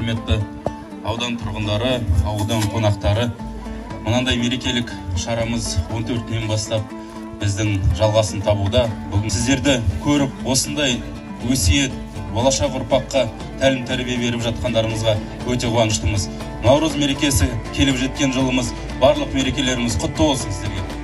Құрметті аудан тұрғындары, аудан қонақтары, мынандай мерекелік шарамыз 14-інен бастап біздің жалғасын табуда. Бүгін сіздерді көріп, осындай өсиет болашақ ұрпаққа тәлім тәрбие беріп жатқандарыңызға өте қуаныштымыз. Наурыз мерекесі келіп жеткен жылымыз, барлық мерекелеріміз құтты болсын сіздерге.